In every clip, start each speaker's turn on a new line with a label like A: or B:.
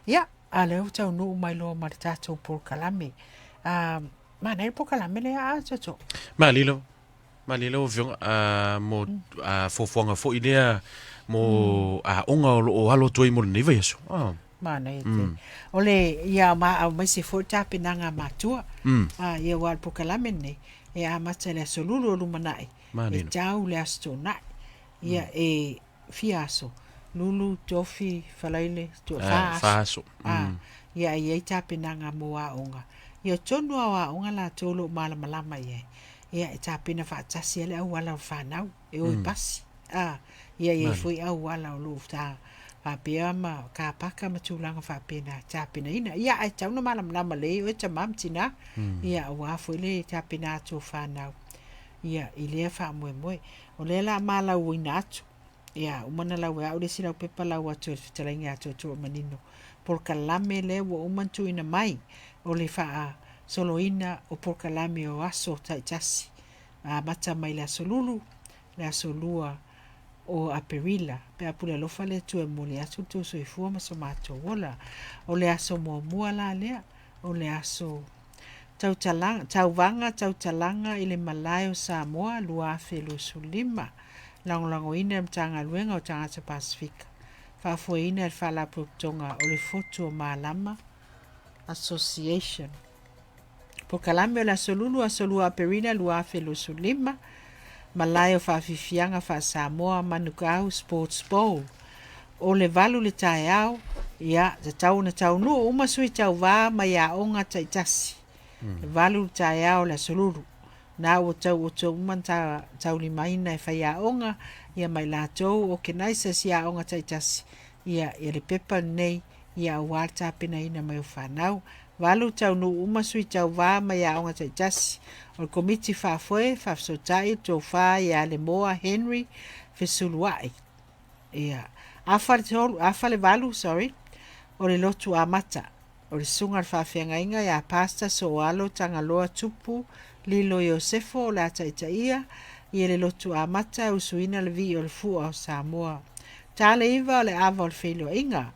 A: Ia, a lea ua taunuu mai loa ma le tatou polokalame. Uh, manaia le polokalame lea a Toto.
B: Malie lava. Malie lau Afioga, uh, mo mm. uh, fuafuaga foi lea mo mm. aoga o loo alo atu ai mo lenei vaiaso.
A: Oh. Manaia tele. Mm. O le ia ma aemaise foi le tapenaga a matua. Mm. Ah, ia aua o le polokalame lenei e amata i le aso Lulu o lumanai e tau le aso Toonai. Ia mm. e fia aso, Lulu, Tofi, Falaile, tua, fa aso.
B: Fa aso.
A: Ah, mm. Ia e i ai tapenaga mo aoga. Ia tonu lava o aoga latou o lo o malamalama i ai. Ia e tapena faatasi ai le auala o fanau e o i mm. pasi. Ah, ia i ai foi auala o lo o ta faapea ma kapaka ma tulaga faapena tapenaina. Ia ae tatau ona malamalama lelei oe tama ma tina. Mm. Ia aua foi le tapena atu o fanau. Ia i lea faamoemoe. O lea la malauina atu. Ia uma na lau e au le isi laupepa lau atu e le fetalaiga ia Tootoo Manino. Polokalame lea ua uma ona tuuina mai o le faasoloina o polokalame o aso taitasi amata mai le aso Lulu, le aso Lua o Aperila. Pe a pule alofa le Atua e momoli atu le tou soifua ma so matou ola. O le aso muamua la lea, o le aso Tautalaga, Tauvaga Tautalaga i le Malae o Samoa 2025, lagolagoina e le Matagaluega o Tagata Pasefika, faafoeina e le Faalapotopotoga o le Fotu o Malama Association. Polokalame o le Aso Lulu, Aso Lua Aperila 2025, Malae o Faafiafiaga Faa-Samoa Manukau Sports Bowl. O le 8 le taeao, ia, tatau ona taunuu uma sui tauva mai aoga taitasi. E 8 le taeao o le Aso Lulu. Na ua tau outou uma na taulimaina e faiaoga, ia ma i latou organisers i aoga taitasi, ia, ia le pepa lenei, ia aua le tapenaina mai o fanau. 8 taunuu uma sui tauva mai aoga taitasi. O le Komiti Faafoe, Faafesootai, le Tofa ia Lemoa Henry Fesulua'i. Ia. Afa le tolu, afa le valu, sorry, o le lotu amata. O le susuga i le faafeagaiga ia Pastor Sooalo Tagaloa Tupu Lilo Iosefo o le a taitaia ia le lotu amata e usuina le vii o le fua o Samoa. Ta le iva o le ava o le feiloaiga.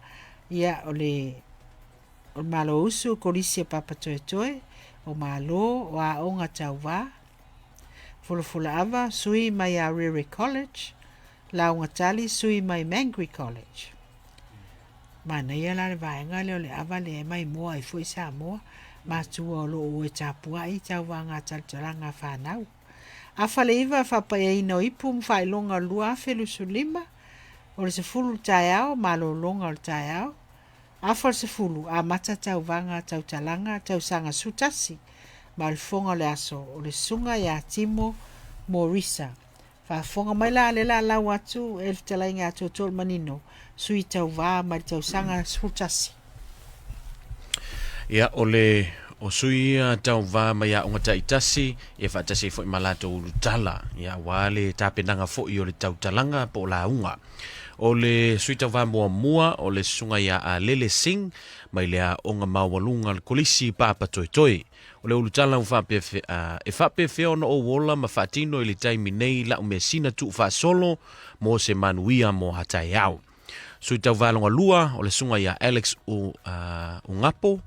A: Ia, o le o le Malousu, Kolisi o Papatoetoe, o Malo, o Aoga Tauva, Folafolaava, sui mai Aurere College, Laugatali, sui mai Mangere College. Manaia la le vaega lea o le ava lea e maimoa ai foi Samoa, matua o lo o e tapuai tauvaga talatalaga a fanau. Afa le iva faapaiaina o ipu ma faailoga o le 2025, o le 10 le taeao, malologa o le taeao, Afa o le 10, amata tauvaga tautalaga tausaga 11 ma o le fofoga o le aso o le Susuga ia Timo Morisa. Faafofoga mai la lea la lau atu e le fetalaiga ia Tootoo Manino, sui tauva mai le tausaga 11.
B: Ia, o le o sui ia tauva mai aoga taitasi, ia faatasi ai foi ma latou ulutala, ia aua le tapenaga foi o le tautalaga po o lauga. O le sui tauva muamua o le susuga ia Alele Singh mai le Aoga Maualuga a le Kolisi Papatoetoe. O le ulutala ua faapea, e faapefea ona ou ola ma faatino i le taimi nei la'u measina tuufaasolo mo se manuia mo a taeao. Sui tauva lona lua o le susuga ia Alex U, uh, Ungapo,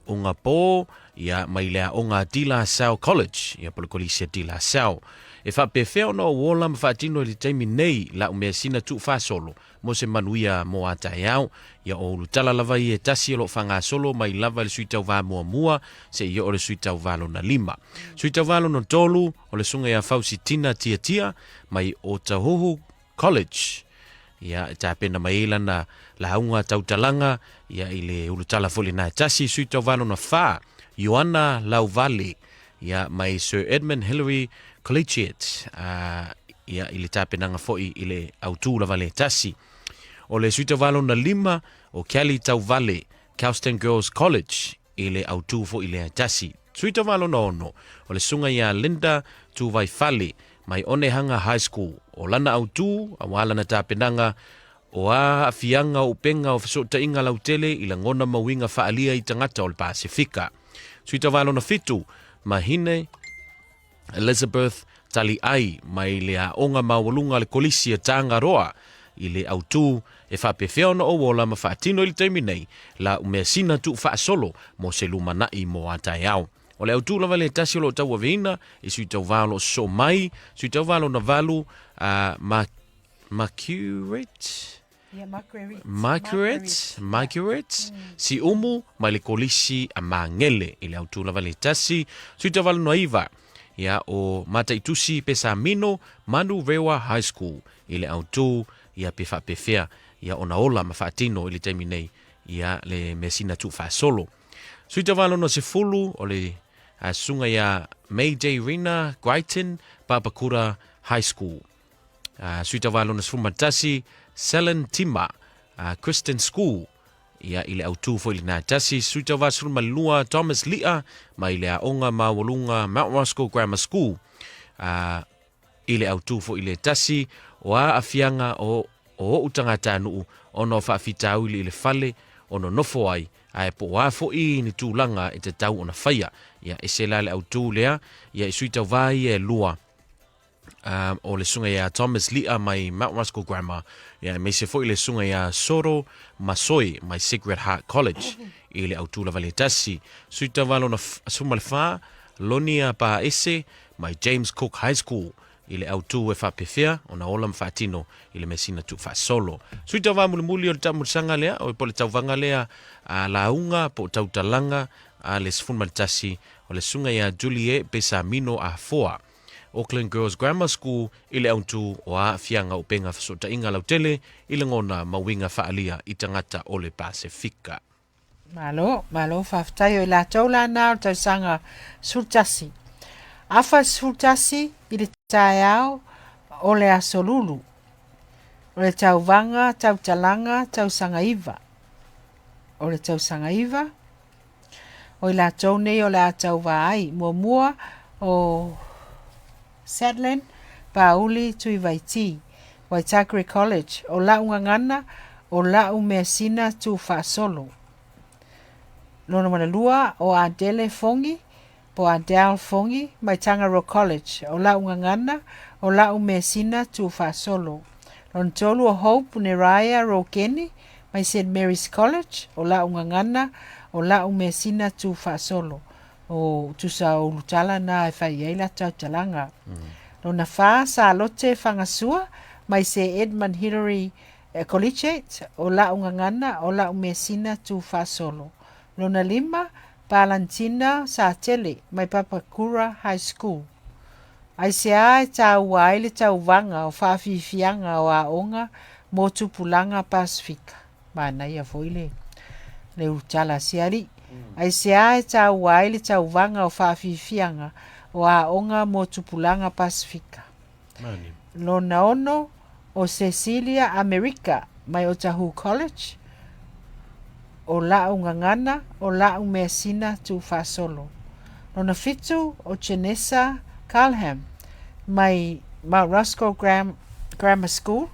B: Ungapo, ia, mai le aoga De La Salle College, ia, po o le Kolisi a De La Salle. E faapefea ona ou ola ma faatino i le taimi nei la'u measina tuufaasolo mo se manuia mo a taeao. Ia o ulutala lava ia e tasi o lo o faagasolo mai lava i le sui tauva muamua seia oo i le sui tauva lona lima. Sui tauva lona tolu o le susuga ia Fausitina Tiatia mai Otahuhu College. Ia, e tapena mai ai lana lauga tautalaga, ia, i le ulutala foi lena e tasi. Sui tauva lona fa, Ioana Lauvale, ia, mai Sir Edmund Hillary Collegiate, a, ia, i le tapenaga foi i le autū lava le tasi. O le sui tauva lona lima, o Kelly Tauvale, Kelston Girls College, i le autū foi lea tasi. Sui tauva lona ono, o le susuga ia Linda Tuvaifale, mai Onehanga High School. O lana autū, aua lana tapenaga, o a aafiaga o upega o fesootaiga lautele i lagona ma uiga faaalia i tagata o le Pasefika. Sui tauva lona fitu, Mahine Elizabeth Tali'ai mai le Aoga Maualuga a le Kolisi a Tangaroa. I le autū, e faapefea ona ou ola ma faatino i le taimi nei la measina tuufaasolo mo se lumanai mo a taeao. O le autū lava le tasi o lo o tauaveina i sui tauva o lo o sosoo mai, sui tauva lona valu, a ma, Marguerite?
A: Ia, Marguerite.
B: Marguerite, Marguerite, Siumu mai le Kolisi a Magele i le autū lava le tasi, sui tauva lona iva, ia o Mataitusi Pesamino, Manurewa High School i le autū, ia pe faapefea ia ona ola ma faatino i le taimi nei ia le measina tuufaasolo. Sui tauva lona 10 o le susuga ia May J. Rina Brighton, Papakura High School. Sui tauva lona 11, Selen Tima, Christian School, ia i le autū foi lena tasi. Sui tauva 12, Thomas Li'a, mai le aoga maualuga Mount Roskill Grammar School, i le autū foi le tasi. O a aafiaga o o o'u tagatanuu ona o faafitauli i le fale o nonofo ai, ae po o a foi ni tulaga e tatau ona faia. Ia, ese la le autū lea, ia i sui tauva ia e lua, o le susuga ia Thomas Li'a mai Mount Roskill Grammar, ia aemaise foi le susuga ia Soro Masoi mai Sacred Heart College i le autū lava le tasi. Sui tauva lona 14, Lonia Paese mai James Cook High School i le autū e faapefea ona ola ma faatino i le measina tuufaasolo. Sui tauva mulimuli o le taamolisaga lea, o po o le tauvaga lea a lauga po o tautalaga a le 11 o le susuga ia Julie Pesamino Afoa, Auckland Girls Grammar School i le autū o aafiaga o upega fesootaiga lautele i lagona ma uiga faaalia i tagata o le Pasefika.
A: Malo, malo faafetai o i latou la na o le tausaga 11. Afa 11 i le taeao o le aso lulu. O le tauvaga, tautalaga, tausaga iva. O le tausaga iva, o i latou nei o le a tauva ai. Muamua o Sadlin Pauli Tuivaiti, Waitakere College, o la'u gagana, o la'u measina tuufaasolo. Lona malua o Adele Fogi, po Adele Fogi, mai Tangaroa College, o la'u gagana, o la'u measina tuufaasolo. Lona tolu o Hope Neriah Rokeni, mai St Mary's College, o la'u gagana, o la'u measina tuufaasolo. O tusa o ulutala na e fai ai la tautalaga. Lona fa, Salote Fangasua, mai se Edmund Hillary Collegiate, o la'u gagana, o la'u measina tuufaasolo. Lona lima, Palantina Satele, mai Papakura High School. Aisea e tāua ai le tauvaga o faafiafiaga o aoga mo tupulaga Pasefika? Manaia foi le le ulutala a sia alii. Aisea e tāua ai le tauvaga o faafiafiaga o aoga mo tupulaga Pasefika? Lona ono, o Cecilia Amerika mai Otahuhu College, o la'u gagana, o la'u measina tuufaasolo. Lona fitu, o Janessa Calham mai Mount Roskill Grammar School,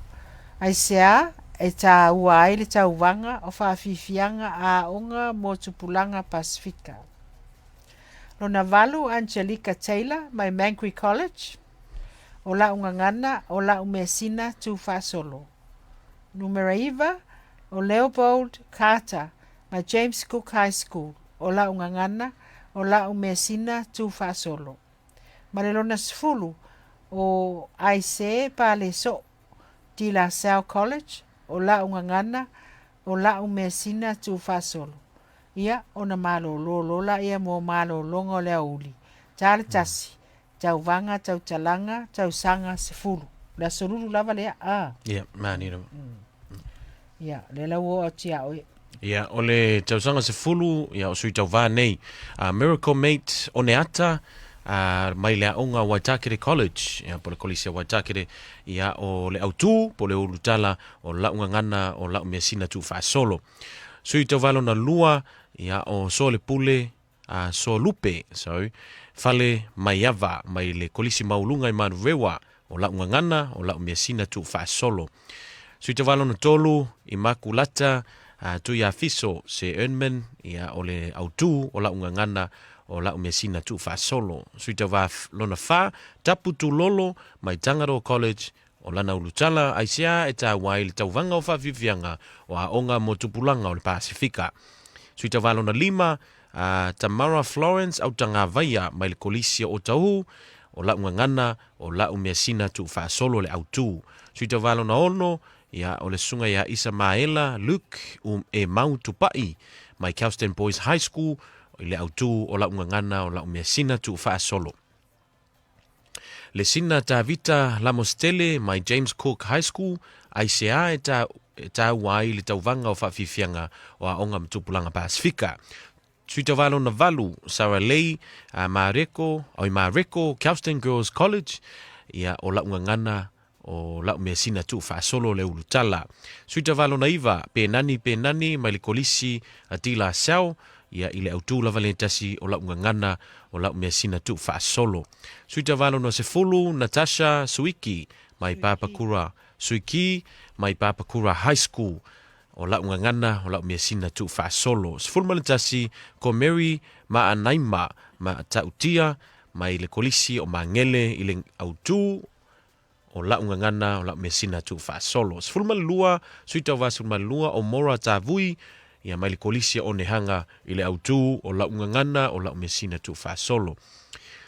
A: aisea e tāua ai le tauvaga o faafiafiaga a aoga mo tupulaga Pasefika. Lona valu, Angelica Taylor mai Mangere College, o la'u gagana, o la'u measina tuufaasolo. Numera iva, o Leopold Carter mai James Cook High School, o la'u gagana, o la'u measina tuufaasolo. Ma le lona 10, o Aise Paleso'o, De La Salle College, o la'u gagana, o la'u measina tuufaasolo. Ia, ona malōlō loa laia mo malōlōga o le aoauli. Ta le tasi, tauvaga, tautalaga, tausaga, 10. Le aso lulu lava lea, a.
B: Ia, mani lava.
A: Ia, lea la ua oo atu ia oe.
B: Ia, o le tausaga 10, ia, o sui tauva nei. Miracle Mate Oneata, mai le aoga Waitakere College, ia, po le Kolisi a Waitakere, ia, o le autū, po le ulutala, o la'u gagana, o la'u measina tuufaasolo. Sui tauva lona lua, ia, o Soalepule, Soalupe, sorry, Fale Maiava, mai le Kolisi Maualuga i Manurewa, o la'u gagana, o la'u measina tuufaasolo. Sui tauva lona tolu, i Makulata, Tuiafiso se Ernman, ia, o le autū, o la'u gagana, o la'u measina tuufaasolo. Sui tauva lona fa, Tapu Tulolo, mai Tangaroa College, O lana ulutala, aisea e taua ai le tauvaga o faafiafiaga o aoga mo tupulaga o le Pasefika. Sui Tauva lona 5, a Tamara Florence Autagavaia mai le Kolisi o Otahuhu, o la'u gagana, o la'u measina tuufaasolo le autu. Sui Tauva lona 6, ia, o le susuga ia Isamaela Luke um e Mau Tupa'i mai Kelston Boys High School, i le autu o la'u gagana, o la'u measina tuufaasolo. Le sina Tavita Lamostele mai James Cook High School, aisea e ta, e taua ai le tauvaga o faafiafiaga o aoga ma tupulaga Pasefika. Sui Tauva lona 8, Sarah Lei, a Mareko, oi Mareko, Kelston Girls College, ia, o la'u gagana, o la'u measina tuufaasolo le ulutala. Sui Tauva lona 9, Penani Penani mai le Kolisi a De La Salle, ia, i le autū lava le tasi o la'u gagana, o la'u measina tuufaasolo. Sui Tauva lona 10, Natasha Suiki mai Papakura, Suiki mai Papakura High School, o la'u gagana, o la'u measina tuufaasolo. 11, ko Mary Maanaima Matautia mai le Kolisi o Magele i le autū o la'u gagana, o la'u measina tuufaasolo. 12, Sui Tauva 12, o Mora Tavui, ia, mai le Kolisi o Onehanga i le autū o la'u gagana, o la'u measina tuufaasolo.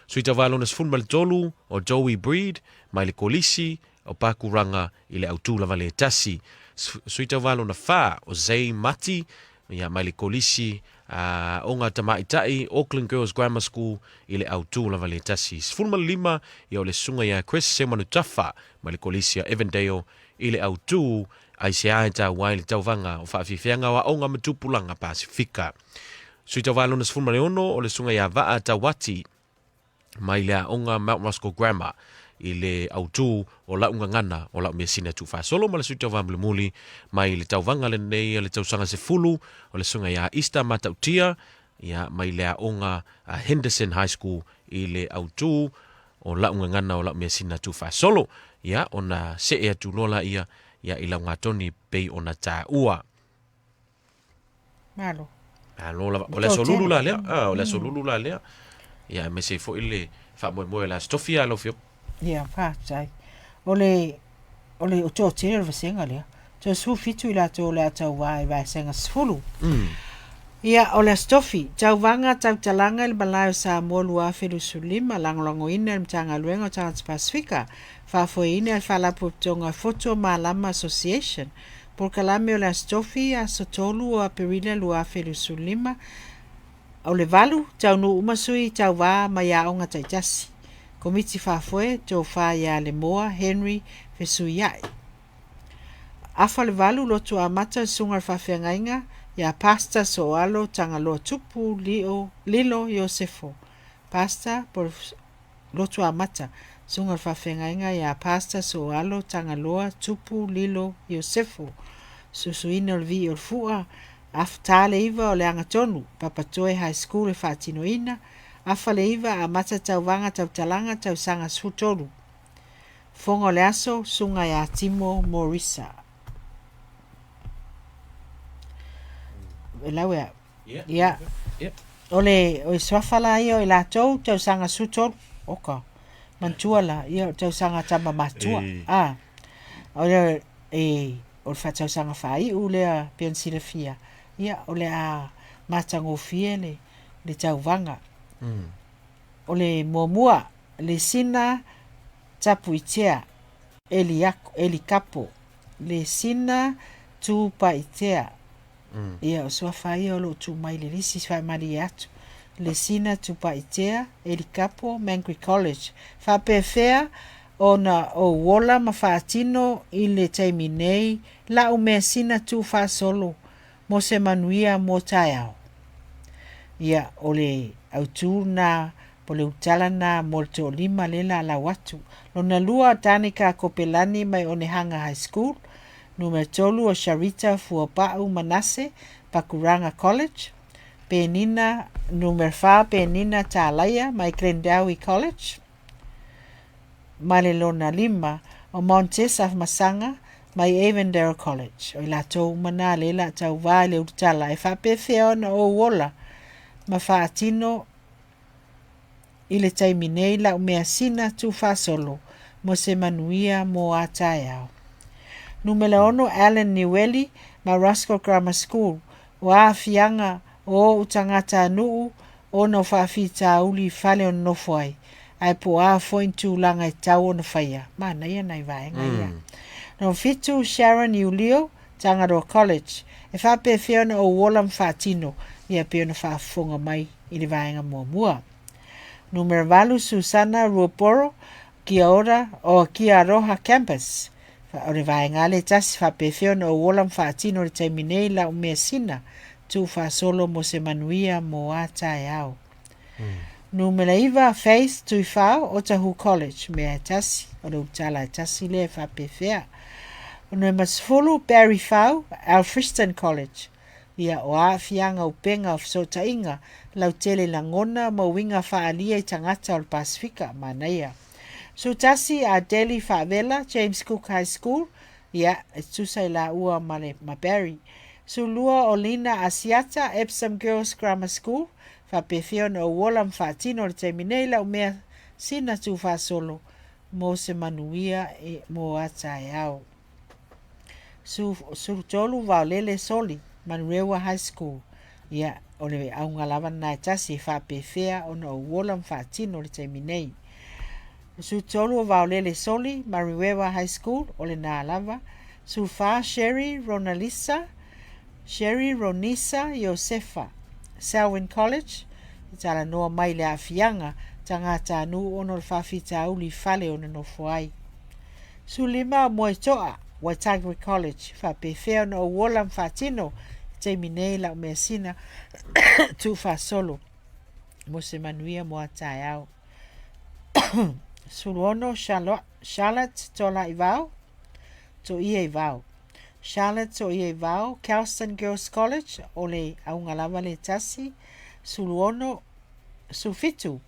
B: Sui Tauva lona 13, o Joey Breed, mai le Kolisi o Pakuranga i le autū lava le tasi. Sui Tauva lona 4, o Zay Mati, ia, mai le Kolisi a o ngā Tamaitai, Auckland Girls Grammar School, i le autū lava le tasi. 15, ia, o le susuga ia Chris Semanutafa, mai le Kolisi a Evandale, i le autū, aisea e taua ai le tauvaga o faafiafiaga o aoga ma tupulaga Pasefika. Sui Tauva lona 16, o le susuga ia Vaa Tauati, mai le aoga Mount Roskill Grammar i le autū o la'u gagana o la'u measina tuufaasolo ma le sui tauva mulimuli mai le tauvaga lenei a le tausaga 10 o le susuga ia Easter Matautia, ia, mai le aoga a Henderson High School i le autū o la'u gagana o la'u measina tuufaasolo, ia, ona se'e atu loa laia, ia, i Laugatoni pei ona tāua.
A: Malo.
B: Malo lava. O le aso lulu la lea. Ah, o le aso lulu la lea. Ia, aemaise ai foi le faamoemoe o le Aso Tofi a lau Afioga.
A: Ia, faafetai. O le, o le, o toatele o le vasega lea. Toe 17 i latou o le a tauva i vaesega 10. Ia, o le Aso Tofi, tauvaga tautalaga i le Malae o Samoa 2025, lagolagoina e le Matagaluega o Tagata Pasefika, faafoeina e le Faalapotopotoga Foto Malama Association, Polokalame o le Aso Tofi, aso 3 o Aperila 2025, o le 8, taunuu uma sui tauva mai aoga taitasi. Komiti Faafoe, Tofa ia Lemoa Henry Fesuia'i. Afa le 8, lotu amata le Susuga i le Faafeagaiga ia Pastor Sooalo Tagaloa Tupu Lio, Lilo Iosefo. Pastor po o le Lotu Amata, Susuga i le Faafeagaiga ia Pastor Sooalo Tagaloa Tupu Lilo Iosefo, Susuina o le Vii o le Fua, Af Ta le 9 o le Agatonu, Papatoe High School e faatinoina, Afa le 9 Amata Tauvaga Tautalaga Tausaga 13. Fofoga o le Aso, Susuga ia Timo Morisa. E lau e au. Ia. O le o suafa la ia o i latou tausaga 13. Oka. Manatua la, ia o tausaga tama matua. A. O le e o le faatausaga faaiu lea pei ona silafia, ia o le a matagofie le le tauvaga. O le muamua, Lesina Tapuitea, Eliako, Elikapo, Lesina Tupaitea, Ia, o suafa ia o lo o tuu mai i le lisi, faamalie atu. Lesina Tupaitea, Elikapo, Mangere College. Faapefea ona ou ola ma faatino i le taimi nei la'u measina tuufaasolo mo se manuia mo taeao? Ia, o le autū lena po le utala lena mo le toalima lea lalau atu. Lona lua o Danica Kopelani mai Onehanga High School. Numera tolu o Sharita Fuapa'u Manase, Pakuranga College. Penina, numera fa Penina Talaia mai Glendowie College. Ma le lona lima o Montez Afamasaga mai Avondale College. O i latou uma na lea la tauvā i le ulutala e faapefea ona ou ola ma faatino i le taimi nei la'u measina tuufaasolo. Mo se manuia mo a taeao. Numera 6, Allan Niueli, ma Roscoe Grammar School, O aafiaga o ou tagatanuu ona o faafitauli i fale o nonofo ai, ae po o a foi ni tulaga e tatau ona faia. Manaia nai vaega ia. Lona 7, Sharon Iulio, Tangaroa College, E faapefea ona ou ola ma faatino ia pei ona faafofoga mai i le vaega muamua. Numera 8, Susana Ruaporo, Kia ora, o Kia Aroha Campus, O le vaega lea e tasi, faapefea ona ou ola ma faatino i le taimi nei lau measina tuufaasolo mo se manuia mo a taeao. Numera 9, Faith Tuifao, Otahuhu College, mea e tasi, o le ulutala e tasi lea e faapefea. Numera 10, Barry Fau, Alfriston College, ia, o aafiaga upega o fesootaiga lautele i lagona ma uiga faaalia i tagata o le Pasefika, manaia. 11, a Delhi Faavela, James Cook High School, ia, e tutusa i laua ma le ma Barry. 12, o Lina Asiata, Epsom Girls Grammar School, faapefea ona ou ola ma faatino i le taimi nei lau mea sina tuufaasolo mo se manuia e, mo a taeao. 13, Vaolele Soli, Manurewa High School, ia, o le auga lava lena e tasi e faapefea ona ou ola ma faatino i le taimi nei. 13 o Vaolele Soli, Manurewa High School, o lena lava. 14, Sherry Ronalisa, Sherry Ronisa Iosefa, Selwyn College, e talanoa mai i le aafiaga tagatanuu ona o le faafitauli i fale o nonofo ai. 15 o Moetoa, Waitakere College, faapefea ona ou ola ma faatino i taimi nei lau measina tuufaasolo mo se manuia mo a taeao. 16 Charlotte, Charlotte Tolaivao, Toiaivao. Charlotte Toiaivao, Kelston Girls College, o le auga lava le tasi, 16, 17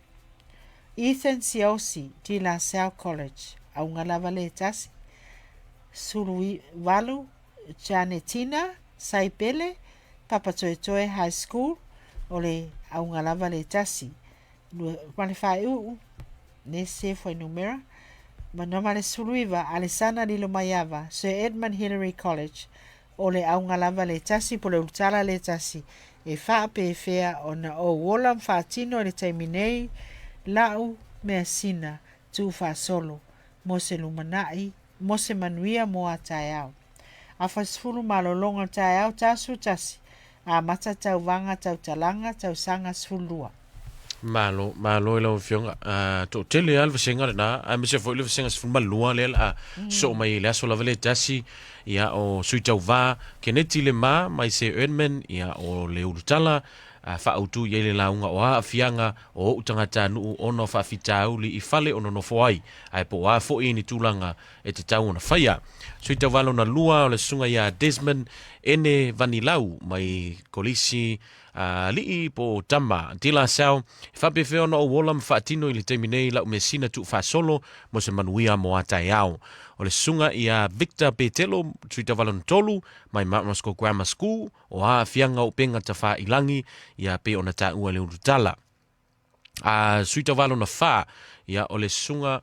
A: Ethan Siaosi, De La Salle College, auga lava le tasi, 18 Janetina Saipele, Papatoetoe High School, o le auga lava le tasi, ma le faaiuu, nese fuainumera, ma le 19 Alesana Lilomaiava, Sir Edmund Hillary College, O le auga lava le tasi po o le ulutala le tasi e faapefea ona ou ola ma faatino i le taimi nei la'u measina tuufaasolo mo se lumanai mo se manuia mo a taeao. Afa 10 malologa o le taeao ta 11 amata tauvaga tautalaga tausaga 12.
B: Malo, malo i lau Afioga. Toatele lava le vasega lena, aemaise foi le vasega 12 lea o le a sosoo mai i le aso lava lea e tasi, ia, o Sui Tauva, Keneti Lema mai Sir Erdman, ia, o le Ulutala, a faaautu i ai le lauga o aafiaga o ou tagatanuu ona o faafitauli i fale o nonofo ai, ae po o a foi ni tulaga e tatau ona faia. Sui Tauva lona lua o le Susuga ia Desmond Ene Vanilau mai Kolisi Alii po o Tama. De La Salle, e faapefea ona ou ola ma faatino i le taimi nei lau measina tuufaasolo mo se manuia mo a taeao. O le susuga ia Victor Petelo, Sui Tauvalona 3, mai Mount Roskill Grammar School, o aafiaga o upega tafailangi, ia pei ona taua i le ulutala. A Sui Tauvalona 4, ia o le susuga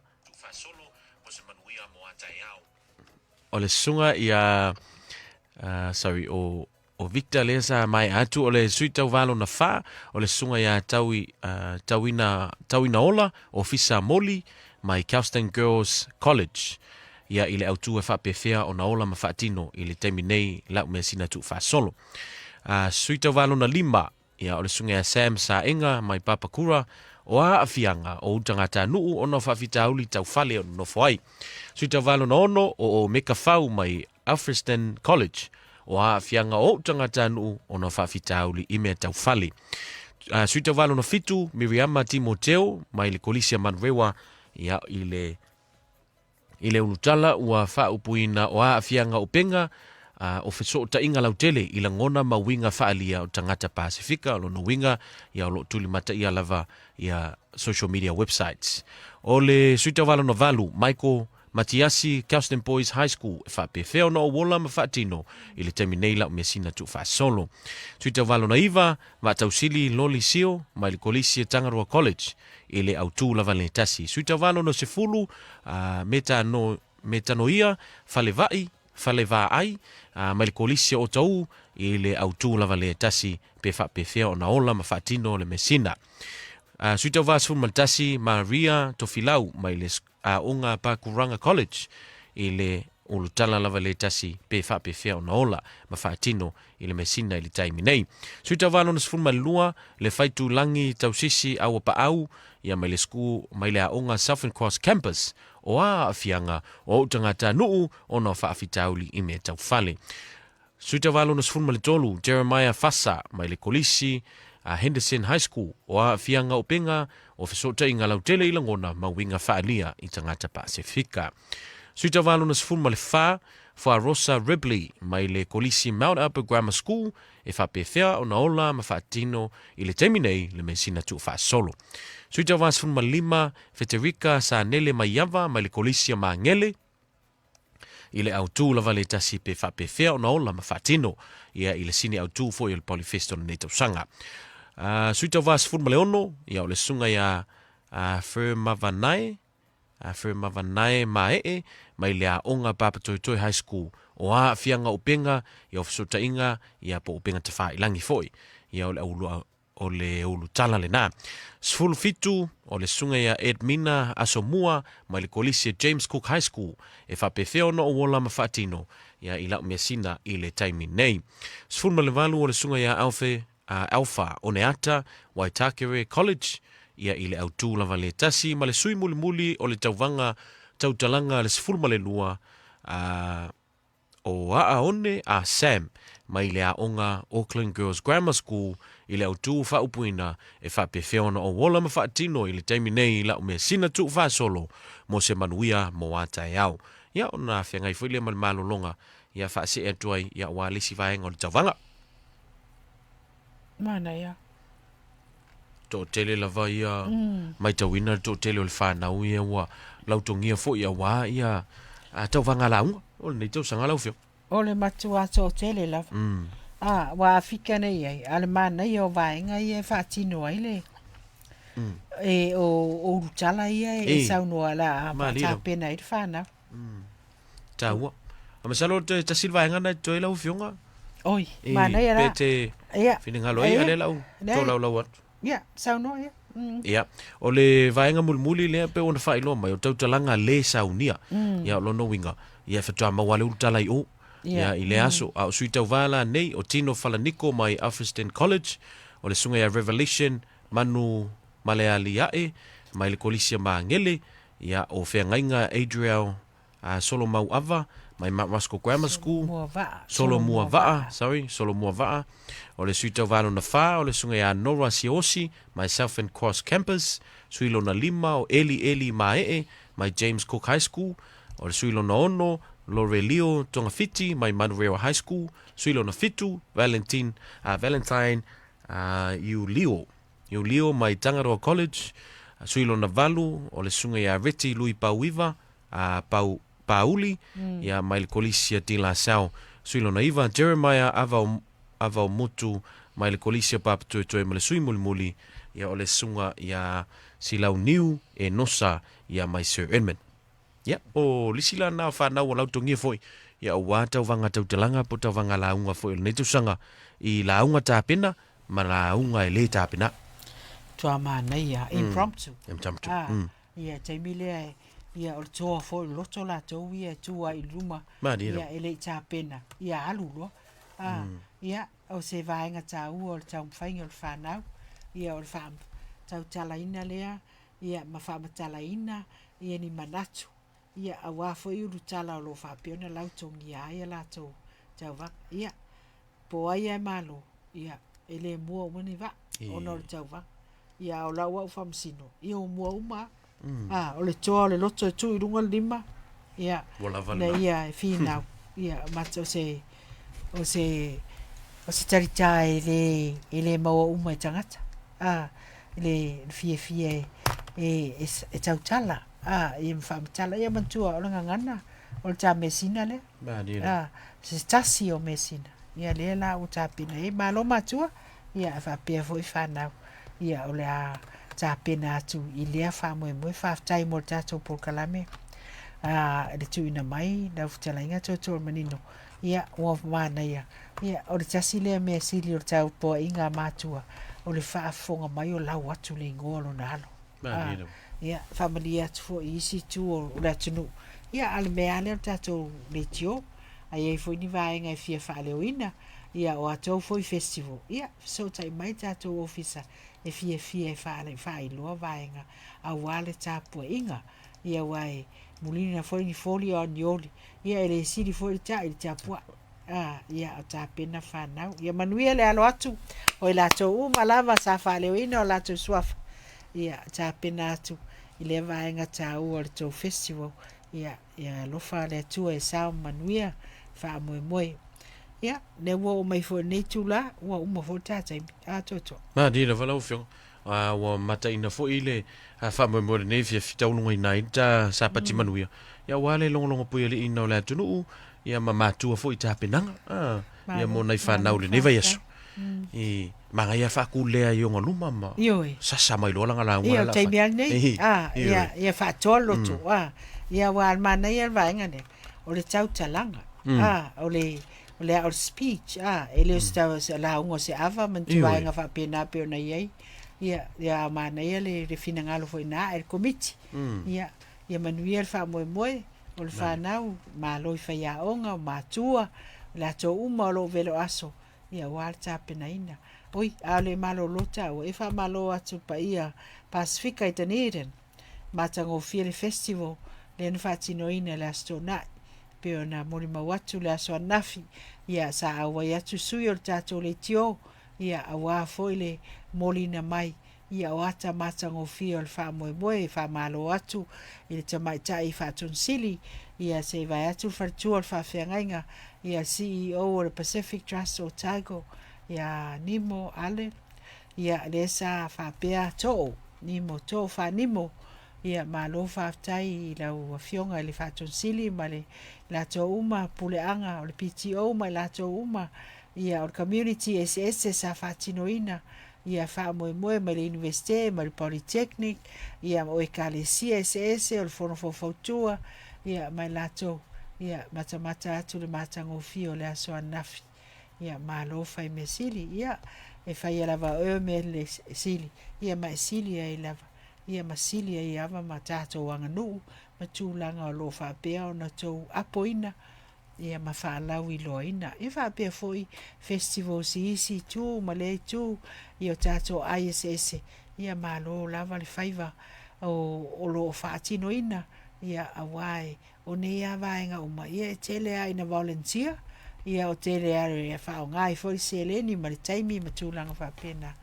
B: o le susuga ia sorry o O Victor lea sa maea atu, o le Sui Tauva lona 4, o le susuga ia Taui, Tauina, Tauinaola, Ofisa Moli, mai Kelston Girls College. Ia i le autu e faapefea ona ola ma faatino i le taimi nei lau measina tuufaasolo. Sui Tauva lona 5, ia o le susuga ia Sam Saenga mai Papakura, o aafiaga o Utagatanuu ona o faafitauli tau fale o nonofo ai. Sui Tauva lona 6, o Omeka Fau mai Alfriston College, o aafiaga o ou tagatanuu ona o faafitauli i mea tau fale. Sui Tauva lona 7, Miriama Timoteo mai le Kolisi a Manurewa, ia, i le i le ulutala ua faaupuina o aafiaga upega o fesootaiga lautele i lagona ma uiga faaalia o tagata Pasefika, o lona uiga ia o lo o tulimataia lava ia social media websites. O le Sui Tauva lona 8, Michael. Matiasi, Kelston Boys High School, e faapefea ona ou ola ma faatino i le taimi nei lau measina tuufaasolo. Sui Tauva Lona 9, Vaatausili Loli Sio mai le Kolisi e Tangaroa College i le autū lava le tasi. Sui Tauva Lona 10, Metano, Metanoia Falevai, Falevaai, mai le Kolisi o Otaū i le autū lava le tasi pe faapefea ona ola ma faatino le measina. Sui Tauva 11, Maria Tofilau mai le Aoga Pakuranga College i le ulutala lava le tasi pe faapefea ona ola ma faatino i le measina i le taimi nei. Sui Tauva Lona 12, Le Faitulagi Tausisi Auapaau ia mai le school mai le aoga Southern Cross Campus o a aafiaga o ou tagatanuu ona o faafitauli i mea tau fale. Sui Tauva Lona 13, Jeremiah Fasa mai le Kolisi a Henderson High School o aafiaga upega o fesootaiga lautele i lagona ma uiga faaalia i tagata Pasefika. Sui Tauva Lona 14, Fuarosa Ribley mai le Kolisi Mount Albert Grammar School e faapefea ona ola ma faatino i le taimi nei le measina tuufaasolo. Sui Tauva 15, Feterika Sanele Maiava mai le Kolisi a Magele i le autū lava le tasi pe faapefea ona ola ma faatino ia i le sini autū foi o le Polyfest o lenei tausaga. Sui Tauva 16, ia o le susuga ia Fermavanae, Fermavanae Maee mai le aoga Papatoetoe High School o aafiaga upega ia o fesootaiga ia po o upega tafailangi foi ia o le aulua o le ulutala lena. 17 o le susuga ia Edmina Asomua mai le Kolisi James Cook High School e faapefea ona ou ola ma faatino ia i lau measina i le taimi nei. 18 o le susuga ia Alfe, Alpha Oneata Waitakere College ia i le autū lava le tasi ma le sui mulimuli o le tauvaga tautalaga le 12 o Aaone a Sam mai le aoga Auckland Girls Grammar School i le autū faaupuina e faapefea ona ou ola ma faatino i le taimi nei i lau measina tuufaasolo mo se manuia mo a taeao. Ia ona feagai foi lea ma le malologa ia faasee atu ai ia aua le isi vaega o le tauvaga.
A: Manaia.
B: Toatele lava ia matauina le toatele o le fanau ia ua lautogia foi aua ia tauvaga lauga o lenei tausaga lau Afioga.
A: O le matua toatele lava. A, ua Afika nei ai, a o le manaia o vaega ia e faatino ai le e o ulutala ia e saunoa o le a tapena ai le fanau.
B: Taua. A masalo te tasi le vaega na toe lau afioga.
A: Oi, manaia la.
B: Pe te finagalo ai, a lea lau tolaulau atu.
A: Ia, saunoa ia.
B: Ia, o le vaega mulimuli lea pei ona faailoa mai, o tautalaga le saunia. Ia, o lona uiga, ia e faatoa maua lava le ulutala i o. Ia, i lea aso. A o sui tauva la nei, o Tino Falaniko mai Alfriston College, o le susuga ia Revelation Manu Malealiae mai le Kolisi a Magele, Ia, o Feagaiga Adriel Solomauava mai Mount Roskill Grammar School. Solomuavaa, sorry, Solomuavaa. O le sui tauva lona 4, o le susuga ia Nora Siosi mai Southern Cross Campus. Sui lona 5, o Eli Eli Maee mai James Cook High School. O le sui lona 6, Lorelio Togafiti mai Manurewa High School. Sui lona 7, Valentine, Valentine Iulio Iulio mai Tangaroa College, sui lona 8 o le susuga ia Reti Lui Pauiva, a Pau, Pauli, ia mai le Kolisi a De La Salle. Sui lona 9, Jeremiah Avao, Avaomutu mai le Kolisi a Papatoetoe ma le sui mulimuli, ia o le susuga ia Silau Niu Enosa ia mai Sir Edmund. Ia, o lisi la na whanau o lautogia foi, ia aua tauvaga tautalaga po tauvaga lauga foi o lenei tausaga i lauga tapena ma lauga e le tapena.
A: Tua manaia, impromptu.
B: Impromptu.
A: Ia, taimi lea e, ia, o le toa foi o le loto latou ia e tu ai i luma.
B: Malie
A: Ia, e le i tapena, ia alu loa. Ia, o se vaega taua o le taumafaiga o le whanau, ia, o le whaatautalaina lea, ia, ma faamatalaina ia ni manatu, ia, aua foi ulutala o lo o faapea ona lautogia ai a latou tauvaga. Ia, po o ai lava e malo, ia, e le mua uma ni vaa ona o le tauvaga. Ia, a o lau au faamasino, ia ua mua uma lava. A, o le toa o le loto e tuu i luga le lima, ia,
B: Ua lava
A: ina
B: lena.
A: ia e finau, ia, o se, o se, o se talitā e le, e le maua uma e tagata. A, le fiafia e, e, e, e tautala. A, ia ma faamatala. Ia manatua o le gagana, o le ta measina lea. A, se tasi o measina. Ia lea la ua tapena i ai. Malo matua, ia ae faapea foi fanau. Ia o le a tapena atu i lea faamoemoe. Faafetai mo le tatou polokalame a, le tuuina mai lau fetalaiga Tootoomanino. Ia ua manaia. Ia o le tasi lea mea sili o le taupoaiga a matua, o le faafofoga mai o lau atu le igoa o lona alo. A, ia faamalie atu foi i isi itu o le atunuu. Ia a o le mea lava lea o le tatou leitio, a i ai foi ni vaega e fia faaleoina, ia o a tou foi festival, ia fesootai mai le tatou ofisa e fiafia e faailoa vaega aua le tapuaiga. Ia aua e mulina foi ni foli a o ni oli, ia e le sili foi le ta'i i le tapuai. A, ia o tapena fanau. Ia manuia le alo atu o i latou uma lava sa faaleoina o latou suafa. Ia tapena atu i lea vaega taua o le tou festival. Ia, ia alofa le Atua e sao ma manuia faamoemoe. Ia, lea ua oo mai foi i lenei itula, ua uma foi le ta taimi. A, Toetoa.
B: Malie lava lau Afioga. A ua mataina foi le faamoemoe o lenei afiafi taulugaina ai le ta Sapati manuia, ia aua le logologo puialiiina o le atunuu, ia ma matua foi i tapenaga, a, ia mo nai fanau i lenei vaiaso. I manaia faakulea i ona luma ma
A: Ioe.
B: sasa mai loa lana lauga
A: Ia, o le taimi lava lenei. A, ia, ia faatoa le loto. A, ia aua o le manaia le vaega lea, o le tautalaga. A, o le, o le, o le speech, a, e le o se, tau, se lauga o se ava ma ni vaega faapena e pei ona i ai. Ia, ia a manaia le, le finagalo foi na ae le Komiti. Ia, ia manuia le faamoemoe o le fanau, malo i faiaoga, o matua, o latou uma o lo o velo aso, ia aua le tapenaina. Oi, a o le malolo taua, e faamalo atu i le paia Pasefika i Dunedin, matagofie le festival lea na faatinoina i le Aso Toonai. Pei ona molimau atu le aso ananafi, ia sa auai atu sui o le tatou leitio, ia aua foi le moliina mai ia o ata matagofie o le faamoemoe. E faamalo atu i le tamaitai Faatonisili, ia se i vae atu le faletua o le faafeagaiga, ia CEO o le Pacific Trust Otago, ia Nimo Allen, ia lea sa faapea Too, Nimo Too Faanimo, ia malo faafetai i lau Afioga i le Faatonisili ma le latou uma puleaga o le PTO ma i latou uma, ia o le community eseese sa faatinoina ia faamoemoe mai le Iunivesite mai le Polytechnic, ia o Ekalesia eseese, o le Fono Faufautua, ia ma i latou, ia matamata atu le matagofie o le aso ananafi. Ia malo fai mea sili, ia e faia lava e oe mea le sili, ia ma e sili ai lava, ia ma sili ai lava ma tatou aganuu ma tulaga o lo o faapea ona tou apoina ia ma faalauiloaina. Ia faapea foi festivals i isi itu ma lea itu i o tatou ai eseese, ia malo lava le faiva o lo o faatinoina, ia aua e o nei lava vaega uma, ia e tele lava ina volunteer, ia o tele lava e faaaoga ai foi le seleni ma le taimi ma tulaga faapena.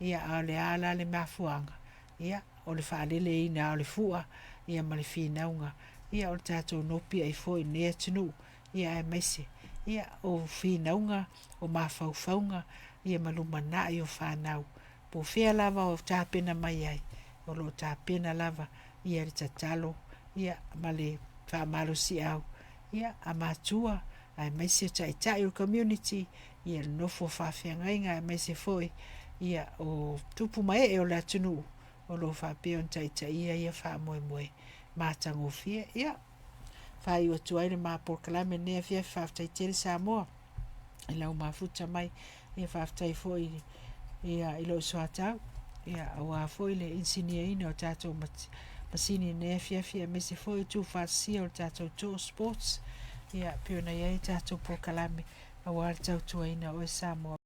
A: Ia a o le a la le mafuaaga? Ia, o le faaleleina o le fua, ia ma le finauga, ia o le tatou nopi ai foi i lenei atunuu, ia aemaise, ia o finauga, o mafaufauga, ia ma lumanai o fanau. Po o fea lava o tapena mai ai, o lo o tapena lava ia le tatalo, ia ma le faamalosiau, ia a matua, aemaise o taitai o le community, ia le nofo faafeagaiga aemaise foi ia o tupu ma ee o le atunuu o lo o faapea ona taitaia ia faamoemoe matagofie. Ia, faaiu atu ai le ma polokalame lenei afiafi. Faafetai tele Samoa i lau mafuta mai. Ia faafetai foi ia i lou soatau, ia aua foi le inisinia o tatou masini i lenei afiafi aemaise foi o tuufaatasia o le tatou Tour Sports, ia pei ona i ai tatou polokalame aua le tautuaina o oe Samoa.